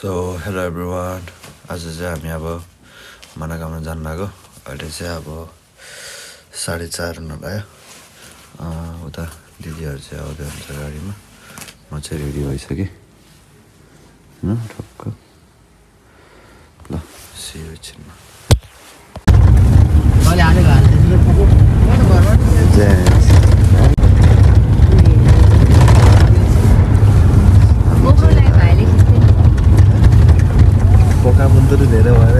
So hello everyone, आज चाहिँ हामी अब मनोकामना जान लाग्यो। अहिले चाहिँ अब 4:30 हुन लाग्यो। उता दिदीहरू चाहिँ आउँदै हुन्छ गाडीमा। म चाहिँ रेडी भइसकेँ ठक्क। ल सी यु एकछिनमा। पोका मुन्तुरु धेरै भएर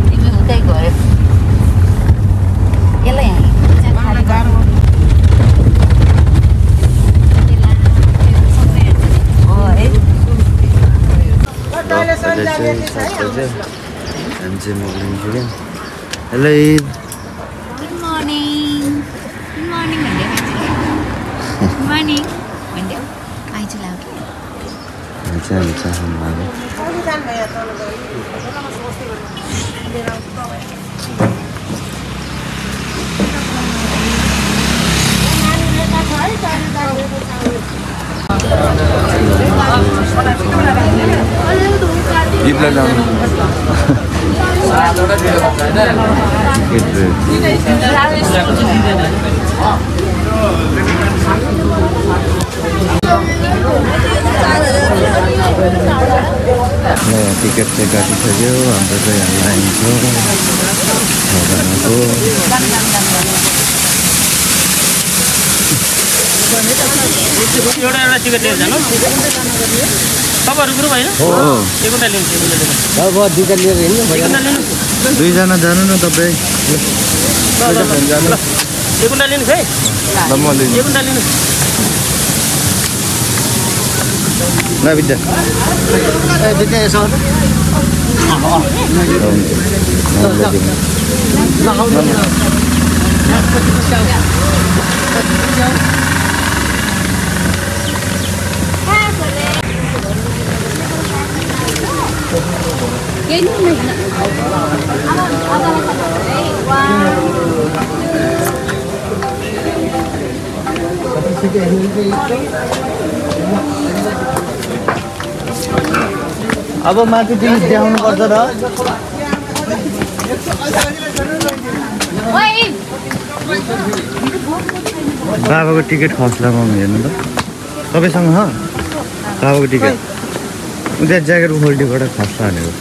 तिमी उतै गयो यसलाई यहाँ गाह्रो हेलो गुड मर्निङ भन्दै गुड मर्निङ भन्दै आइज लाग्यो टिकट चाहिँ काटिसक्यो। हाम्रो चाहिँ यहाँ लाइन छ एउटा टिकट लिएर जानु तपाईँहरू ग्रुप होइन एकवटा लिनु दुईजना लिएर हिँड्नु दुईजना जानु न तपाईँ एकवटा लिनुहोस् है एकवटा लिनुहोस् नबिद्दा अब माथि टिकट देखाउनु पर्छ र बाबाको टिकट खस्लामा हेर्नु त तपाईँसँग बाबाको टिकट उता ज्याकेटको खोल्टीबाट खस्ला भनेको।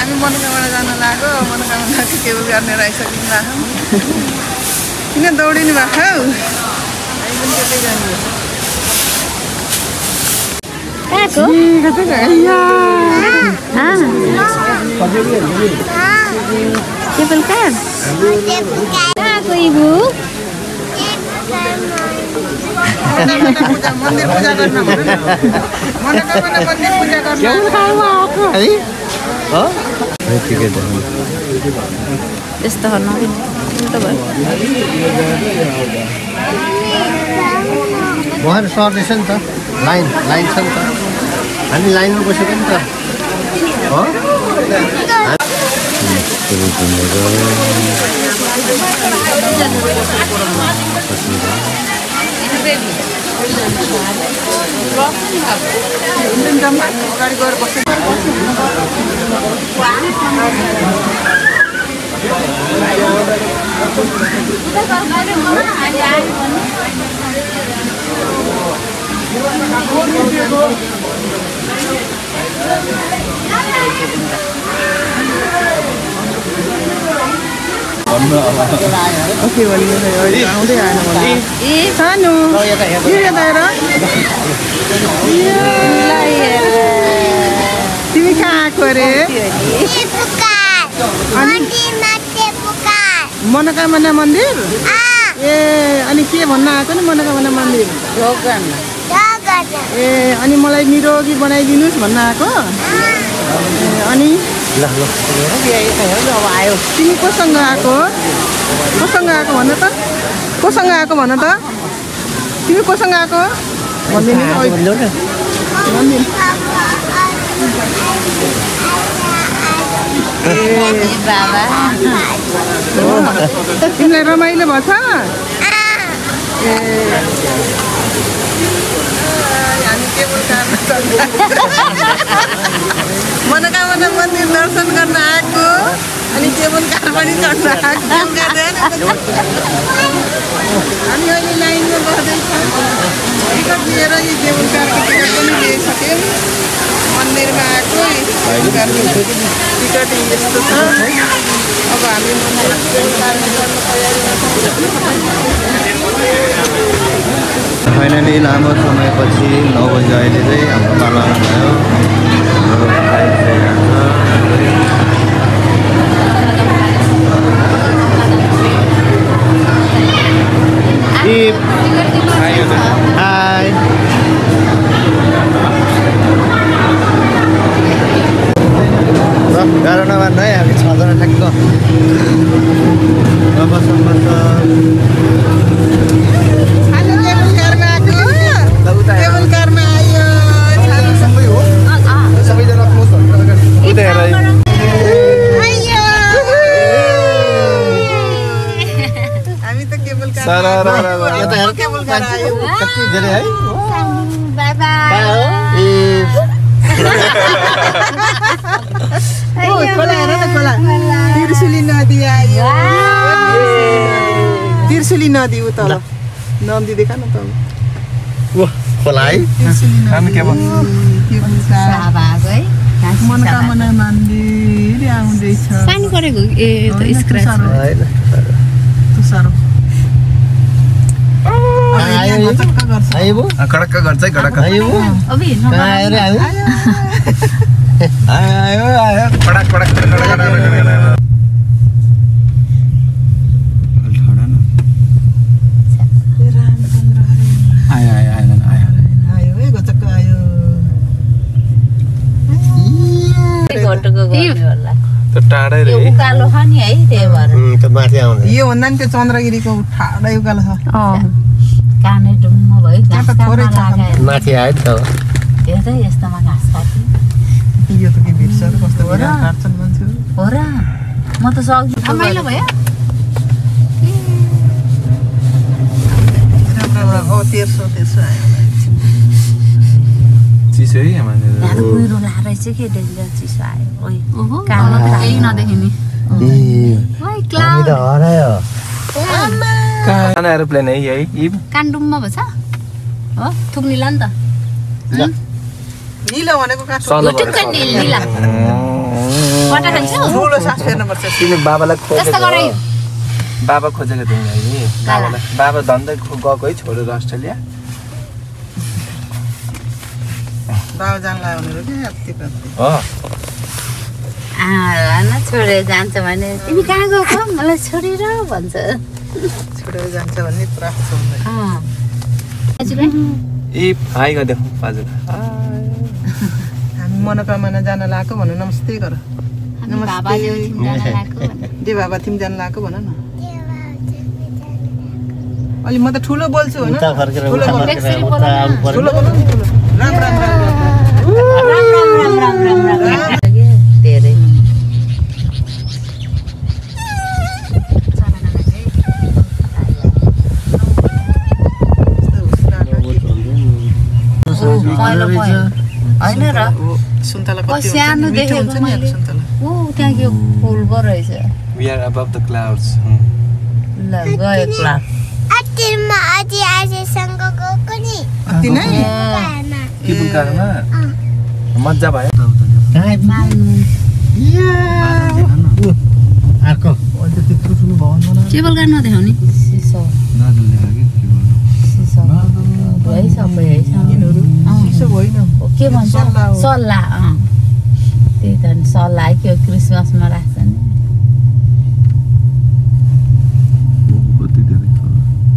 हामी मनोकामना जान लाग्यो। मनोकामना के गर्ने रहेछ किन दौडिनु भएको हौ? हामी पनि त्यतै जानु मन्दिर पूजा गर्न मनोकामना मन्दिर पूजा गर्न यस्तो उहाँहरू सर्दैछ नि त। लाइन छ नि त। हामी लाइनमा बसेको नि त हो। अगाडि गएर बस्छ ओके आउँदै आएन सानो तिमी कहाँ आएको अरे? मनोकामना मन्दिर ए अनि के भन्न आएको नि? मनोकामना मन्दिर ए अनि मलाई निरोगी बनाइदिनुहोस् भन्न आएको। अनि आयो तिमी कोसँग आएको? भन त कोसँग आएको भन त? तिमी कोसँग आएको भनिदिनु तिमीलाई रमाइलो भएछ? हामी केबल कारमा चढ्नु मनोकामना मन्दिर दर्शन गर्न आएको अनि केबल कार पनि चढ्न आएको हामी अहिले लाइनमा बस्दैछौँ टिकट लिएर यो केबल कारको टिकट पनि लिइसक्यौँ मन्दिरमा आएको केबल कारको टिकट यस्तो छ अब हामी केबल कारमा चढ्न तयारीमा छौँ फाइनली लामो समयपछि 9 बजी अहिले चाहिँ हाम्रो पाला भयो हाई गाह्रो नभन्नु है हामी 6 जना ठ्याक्क केबल कारमा आयो सबै हो सबैजना हामी त केबल कार आयो कति धेरै है बाई बाई खोला हेर न खोला तिर्सुली नदी आयो तिर्सुली नदी उ तल नदी देखा न तल खोला है हामी केबल मनोकामना मन्दिर आउँदैछ पानी परेको ए त स्क्रैच तुसारो कडक्क गर्छ है कडक्क अबे आयो कडक कडक उकालो छ नि है त्यही भएर यो भन्दा नि त्यो चन्द्रगिरीको ठाडै उकालो छ कानै डुम्म भयो घाँस थोरै छ माथि आयो त हेर्दै यस्तोमा घाँस काट्यो यो त के बिर्छ कस्तो भएर काट्छन् मान्छे हो र म त सक्छु रमाइलो भयो राम्रो 1300 आयो चिसो है कुहिरो लाएर चाहिँ के डेन्जर चिसो आयो कानमा केही नदेखिने कान एरोप्लेन है यही कानडुममा भएछ हो थुक्निला नि त निलो भनेको काट्छ ठिक्क निला पटा खान्छौ ठुलो सास फेर्नुपर्छ तिमी बाबालाई कस्तो गरे बाबा खोजेको थियौ नि बाबा धन्दै गएको है छोडेर अस्ट्रेलिया बाबा जान लाग्यो भने न छोडेर जान्छ भने तिमी कहाँ गएको मलाई छोडेर भन्छ छोडेर जान्छ भन्ने प्राप्त छ ए हाई गर्दै हजुर हामी मनोकामना जान लागेको भन नमस्ते गर बाबा दे बाबा तिमी जान लागेको भन न अलि म त ठुलो बोल्छु होइन ठुलो बोल राम राम धेरै होइन र सानो देखेको मैले ऊ त्यहाँ के फुल पो रहेछ We are above the clouds. ल गयो क्लास केबुल कारमा मजा भयो केबल कार नदेखाउने के भन्छ सल्लाह त्यही त सल्लाह के क्रिसमसमा राख्छ नि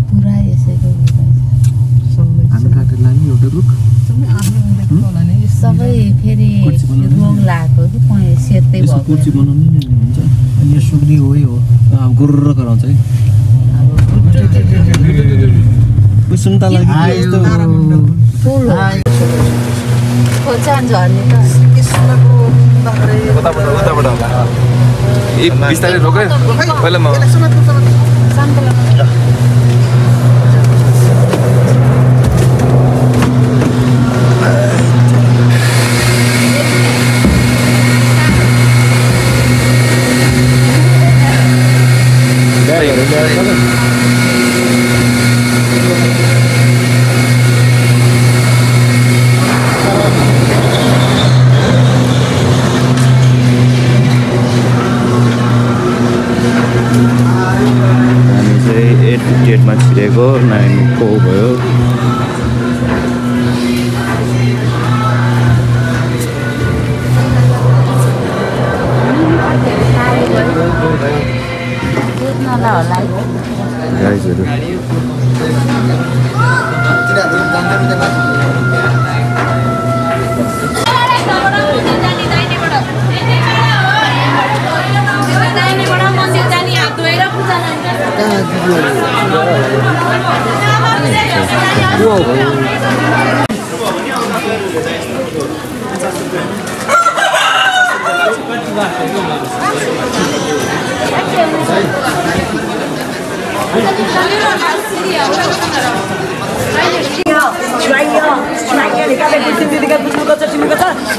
पुरा यसैको सबै फेरि रोग लागेको कि सेतै सुग्री हो गुर्र कराउँछ है सुन्ता लागि बिस्तारै रोक पहिला म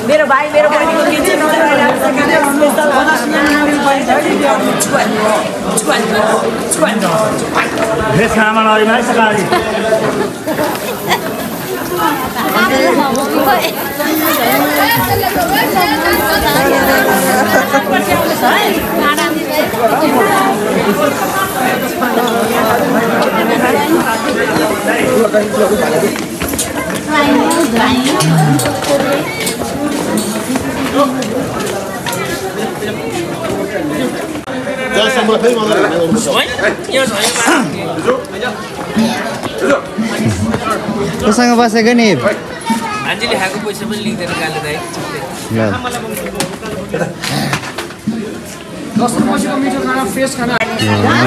मेरो भाइ मेरो बहिनीको किचन कोसँग बसेको नि मान्छेले खाएको पैसा पनि लिँदैन गाले दाइ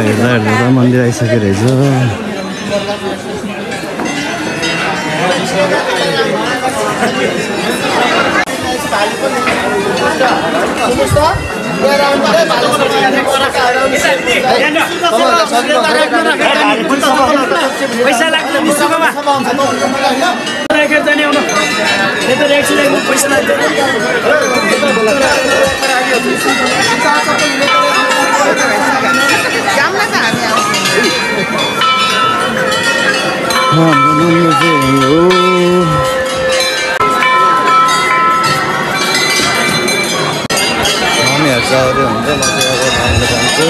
हेर्दा हेर्दा मन्दिर आइसक्यो रहेछ पैसा लाग्छ विश्वकर्मा जाने आउनु पैसा लाग्छ मम्मीहरू चाहिँ हुन्छ म चाहिँ अब धान्न जान्छु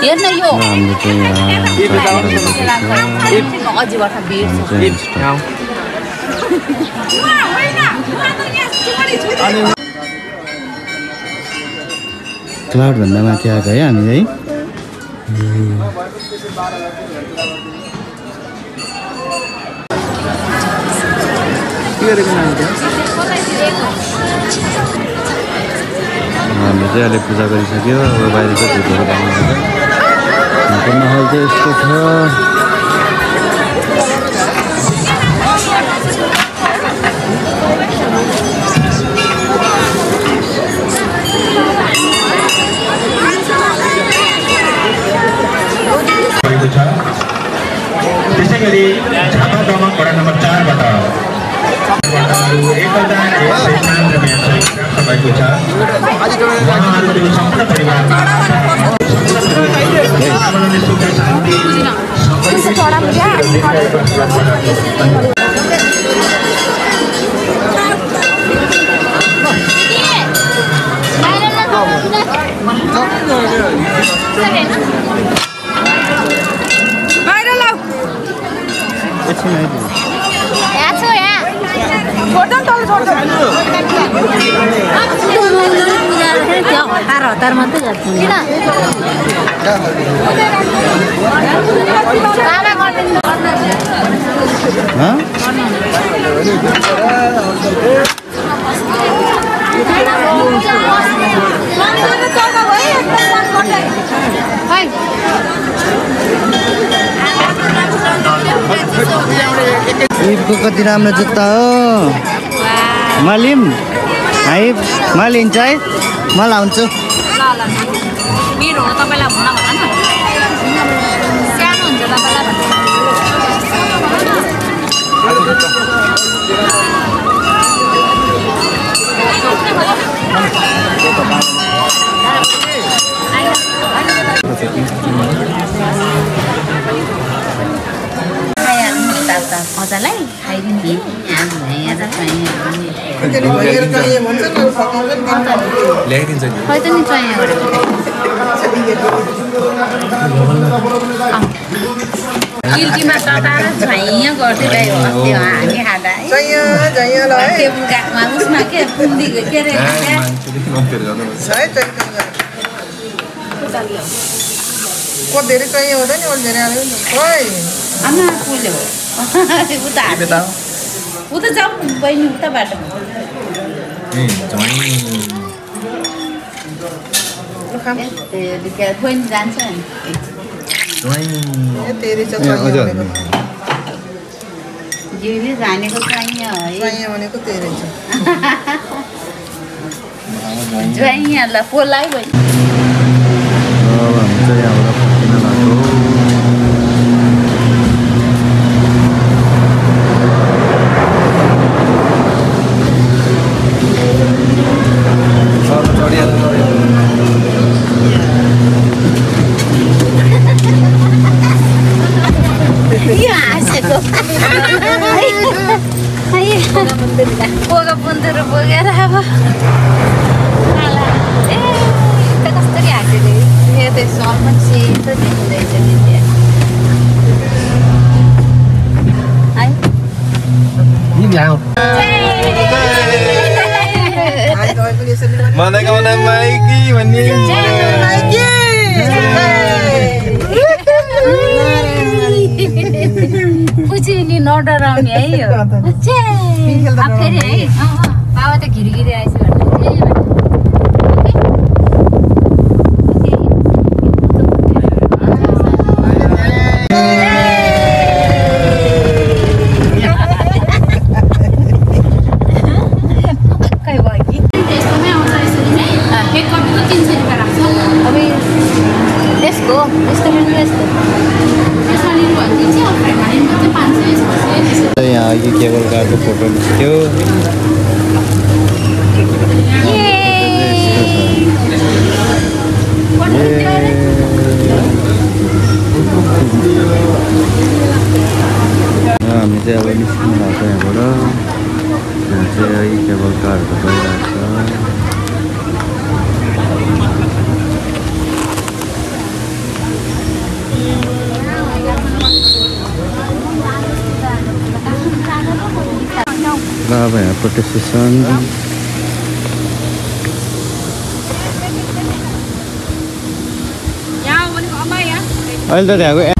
हेर्न यो क्लाउड भन्दा माथि आएको है हामी है हामीले चाहिँ अहिले पूजा गरिसक्यो अब बाहिर चाहिँ भुटहरू बनाउँछ महल चाहिँ यस्तो छ त्यसै गरी झापा दमक वडा नम्बर 4 बाट 1000 रुपैयाँ प्राप्त भएको छ उहाँहरूको सम्पूर्ण परिवारमा सुख शान्ति हतार मात्रै गर्छ ईदको कति राम्रो जुत्ता हो मलिम है म लिन्छ है म लाउँछु मेरो हो तपाईलाई भन्न भन न पो हुन्छ तपाईँलाई मजालाई खाइदिनु ल्याइदिन्छ नि खै त नि चाहियो किल्टीमा तताएर झैँ गर्थ्यो त्यो हामी खाँदा त्यो उसमा के बुन्दी के अरे धेरै चाहियो हुँदैन नि धेरै आमा फुल्यो उता जाउँ बहिनी उता बाटो बहिनी जान्छ जिउले जानेको चाहियो भनेको त्यही रहेछ ज्वाइँहरूलाई पोलाइ बहिनी पोगा बुन्दुरो बोकेर अब ए कसरी हाँसेको यो त सरमा सेतो देखिँदैछ नि मनाइको माइकी भन्ने पुचिनी नडराउने है यो फेरि है बाबा त घिरिघिरी आएछ यहाँ अघि केबल कारको फोटो निस्क्यो हामी चाहिँ अब निस्किनु भएको यहाँबाट यहाँ चाहिँ अघि केबल कारहरू गइरहेको छ ल अब यहाँ फोटो सेसन अहिले त त्यहाँको